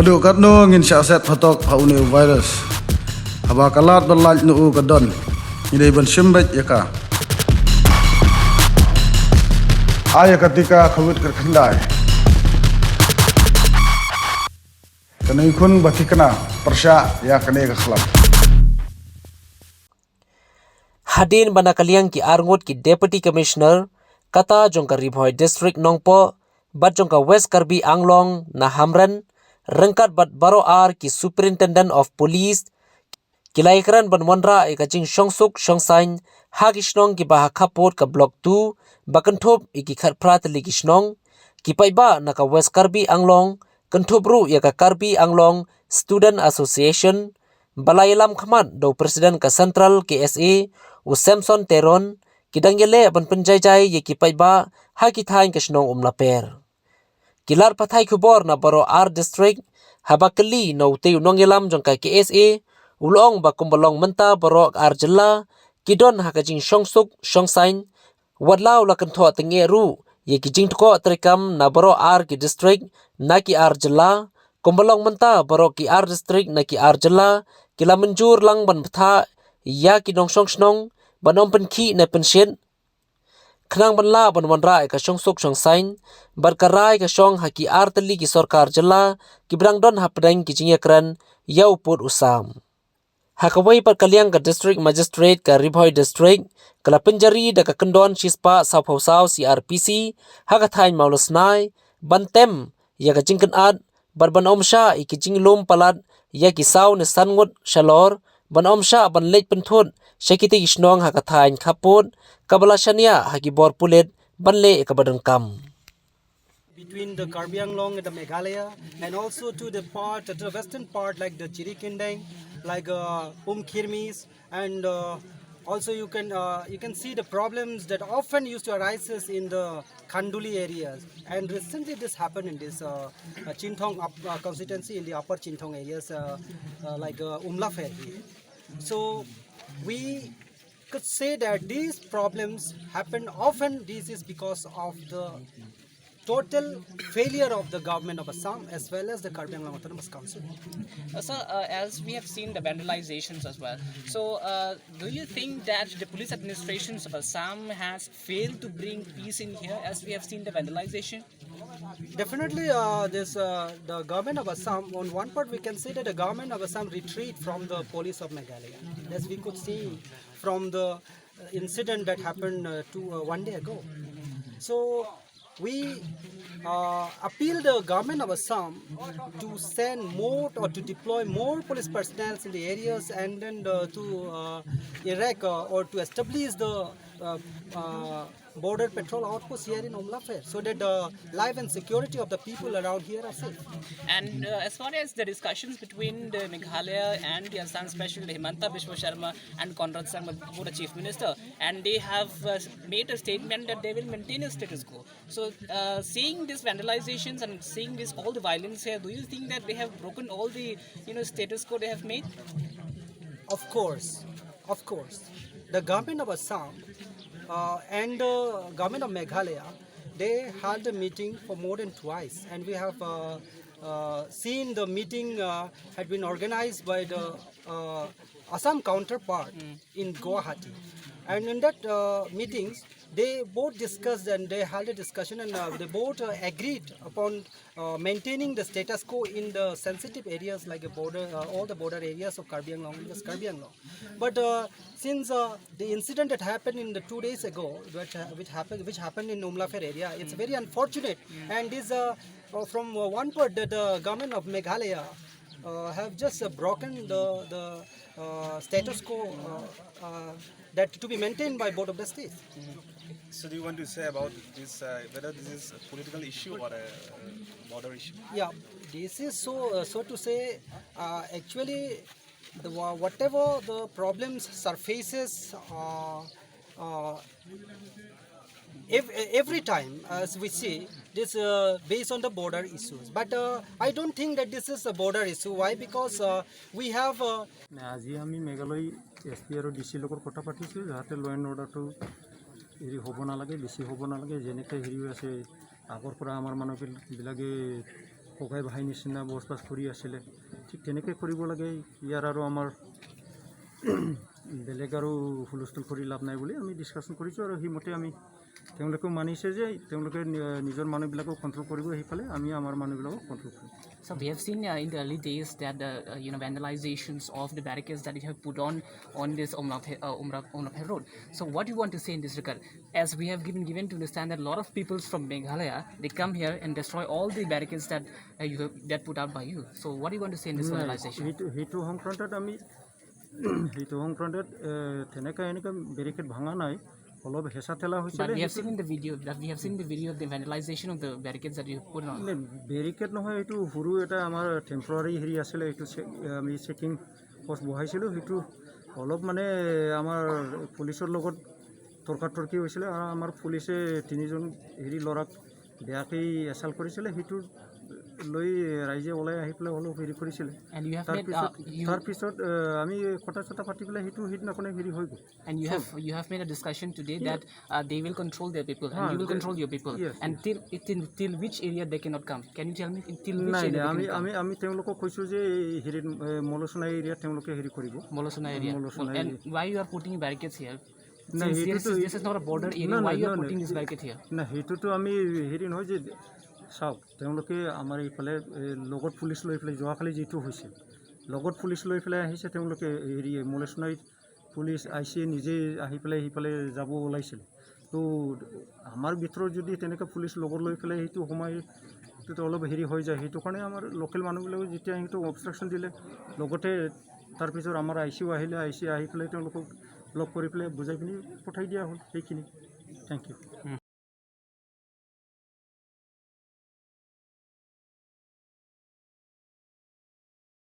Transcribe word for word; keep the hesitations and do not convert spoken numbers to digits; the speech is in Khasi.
Haduh katno ngin shah set phatok ha une u virus? Haba ka lad ban lait na u ka don, ngi dei ban shim beit ïa ka. Ai ïa ka tika Covid kyrkhyndai. Kane khun ba thikna pyrshah ïa kane ka khlam. Hadien ba na ka liang ki arngut ki Deputy Commissioner, kata jong ka Ri Bhoi District Nongpoh bad jong ka West Karbi Anglong na Hamren, ryngkat bad baroh ar ki Superintendent of Police, ki la ïakren ban wanrah ïa ka jingshongsuk shongsaiñ ha ki shnong kiba ha khappud ka Block two, ba kynthup ïa ki khatphra tylli ki shnong. Ki paidbah na ka West Karbi Anglong, kynthup ruh ïa ka Karbi Anglong Student Association, ba la ïalam khmat da u President ka Central K S A, u Samson Teron, ki dang ïaleh ban pynjaijai ïa ki paidbah ha ki thaiñ ka shnong Umlaper. Ki lad pathai khubor na baroh ar district, haba kylli na utei u nongïalam jong ka K S A, u la ong ba kumba long mynta baroh ar jylla ki don ha ka jingshongsuk shongsaiñ, wat la u la kynthoh tyngeh ruh ïa ki jingtkoh treikam na baroh ar ki district na ki ar jylla. Kumba long mynta baroh ki ar district na ki ar jylla ki la mynjur lang ban bthah ïa ki nongshong shnong ban ym pynkhih ne pynshit, khnang ban lah ban wanrah ïa ka shongsuk shongsaiñ bad ka rai ka shong ha ki ar tylli ki sorkar jylla kiba dang don hapdeng ki jingïakren ïa u pud u sam. Ha kawei pat ka liang ka District Magistrate ka Ri Bhoi District ka la pynjari da ka kyndon shispah sawphew saw C R P C ha ka thaiñ Mawlasnai ban tem ïa ka jingkynad bad ban ym shah ïa ki jinglum palat ïa ki saw ne san ngut shalor, ban ym shah ban leit pynthut sha kitei ki shnong ha ka thaiñ khappud, kaba la shaniah ha ki bor pulit ban leh ïa kaba donkam. Between the Karbi Anglong and the Meghalaya, and also to the part, to the western part, like the Chirikindeng, like uh, Umkhirmis, and uh, also you can uh, you can see the problems that often used to arises in the Khanduli areas. And recently, this happened in this uh, uh, Chinthong up, uh, constituency, in the upper Chinthong areas, uh, uh, like uh, Umlafer here. So we could say that these problems happen often. This is because of the total failure of the government of Assam as well as the Karbi Anglong Autonomous Council. Uh, sir, uh, as we have seen the vandalizations as well, so uh, do you think that the police administrations of Assam has failed to bring peace in here, as we have seen the vandalization? Definitely, uh, this uh, the government of Assam. On one part, we can say that the government of Assam retreat from the police of Meghalaya, as we could see from the incident that happened uh, two uh, one day ago. So we uh, appeal the government of Assam to send more or to deploy more police personnel in the areas, and then uh, to uh, erect uh, or to establish the uh, uh, border patrol outpost here in Umlafer, so that the life and security of the people around here are safe. And uh, as far as the discussions between the Meghalaya and the Assam special, the Himanta Biswa Sharma and Conrad Sangma, both the chief minister, and they have uh, made a statement that they will maintain a status quo. So, uh, seeing these vandalizations and seeing this all the violence here, do you think that they have broken all the, you know, status quo they have made? Of course, of course, the government of Assam uh, and the government of Meghalaya, they held a meeting for more than twice, and we have uh, uh, seen the meeting uh, had been organized by the uh, Assam counterpart in Guwahati. And in that uh, meetings, they both discussed and they held a discussion, and uh, they both uh, agreed upon uh, maintaining the status quo in the sensitive areas like a border, uh, all the border areas of Karbi Anglong and West Karbi Anglong. But uh, since uh, the incident that happened in the two days ago, which, uh, which happened, which happened in Umlafer area, it's very unfortunate. And is uh, uh, from uh, one part that the government of Meghalaya uh, have just uh, broken the the uh, status quo uh, uh, that to be maintained by both of the states. So do you want to say about this, uh, whether this is a political issue or a uh, border issue? Yeah, this is so uh, so to say. Uh, actually, the wha- whatever the problems surfaces uh, uh, ev- every time as we see this uh, based on the border issues. But uh, I don't think that this is a border issue. Why? Because uh, we have uh, মানে আজি আমি Meghalaya S P আৰু ডি চিৰ লগত কথা পাতিছোঁ, যাতে ল' এণ্ড অৰ্ডাৰটো হেৰি হ'ব নালাগে, বেছি হ'ব নালাগে। যেনেকৈ হেৰি হৈ আছে, আগৰ পৰা আমাৰ মানুহবিলাকে ককাই ভাই নিচিনা বসবাস কৰি আছিলে, ঠিক তেনেকৈ কৰিব লাগে। ইয়াৰ আৰু আমাৰ বেলেগ আৰু হুলস্থুল কৰি লাভ নাই বুলি আমি ডিছকাশ্যন কৰিছোঁ আৰু সেইমতে আমি, তেওঁলোকেও মানিছে যে তেওঁলোকে নি- নিজৰ মানুহবিলাকক কণ্ট্ৰল কৰিব, সেইফালে আমি আমাৰ মানুহবিলাকক কণ্ট্ৰল কৰিম। So we have seen uh, in the early days that the uh, you know vandalizations of the barricades that you have put on on this Umraphe- uh, Umra- Umraphe road. So what do you want to say in this regard? As we have given given to understand that a lot of peoples from Meghalaya, they come here and destroy all the barricades that uh, you have that put out by you. So what do you want to say in this vandalization? সেইটো সেইটো সংক্ৰান্তত আমি সেইটো সংক্ৰান্তত এ, তেনেকৈ এনেকৈ বেৰিকেড ভঙা নাই, অলপ হেঁচা ঠেলা হৈছিলে। But we have seen in the video that we have seen the video of the vandalization of the barricades that you have put on. Barricade নহয়, এইটো সৰু এটা আমাৰ টেম্পৰাৰী হেৰি আছিলে, এইটো চে- আমি চেকিং পষ্ট বহাইছিলোঁ। সেইটো অলপ মানে আমাৰ পুলিচৰ লগত তৰ্কাতৰ্কি হৈছিলে আৰু আমাৰ পুলিচে তিনিজন হেৰি ল'ৰাক বেয়াকৈ এছাল্ট কৰিছিলে। সেইটো লৈ ৰাইজে ওলাই আহি পেলাই অলপ হেৰি কৰিছিলে। And you have তাৰ made পিছত uh, you তাৰ পিছত এ, আমি কথা চথা পাতি পেলাই সেইটো সেইদিনাখনে হেৰি হৈ গ'ল। and you have you have made a discussion today that uh, they will control their people and you will they- control your people. Yes, And till, till till which area they cannot come? Can you tell me till which নাই area নাই they আমি cannot come? আমি আমি তেওঁলোকক কৈছোঁ যে এই হেৰিত এ, মলচুনা এৰিয়াত তেওঁলোকে হেৰি কৰিব। Molosuna area. Molosuna And why you are putting barricades here? No, Since it this, is- this is not a border area, No, no, why you no, are no. Putting this barricade here? না, সেইটোতো আমি হেৰি নহয় যে চাওক, তেওঁলোকে আমাৰ এইফালে এ, লগত পুলিচ লৈ পেলাই যোৱাকালি যিটো হৈছে, লগত পুলিচ লৈ পেলাই আহিছে তেওঁলোকে। হেৰি মলেচনাৰীত পুলিচ আই চি নিজেই আহি পেলাই সেইফালে যাব ওলাইছিলে। তো আমাৰ ভিতৰত যদি তেনেকৈ পুলিচ লগত লৈ পেলাই সেইটো সোমাই, তেতিয়া অলপ হেৰি হৈ যায়। সেইটো কাৰণে আমাৰ লোকেল মানুহবিলাকে যেতিয়া সেইটো অবষ্ট্ৰাকশ্যন দিলে, লগতে তাৰপিছত আমাৰ আই চিও আহিলে, আই চি আহি পেলাই তেওঁলোকক লগ কৰি পেলাই বুজাই পিনি পঠাই দিয়া হ'ল। সেইখিনি। Thank you.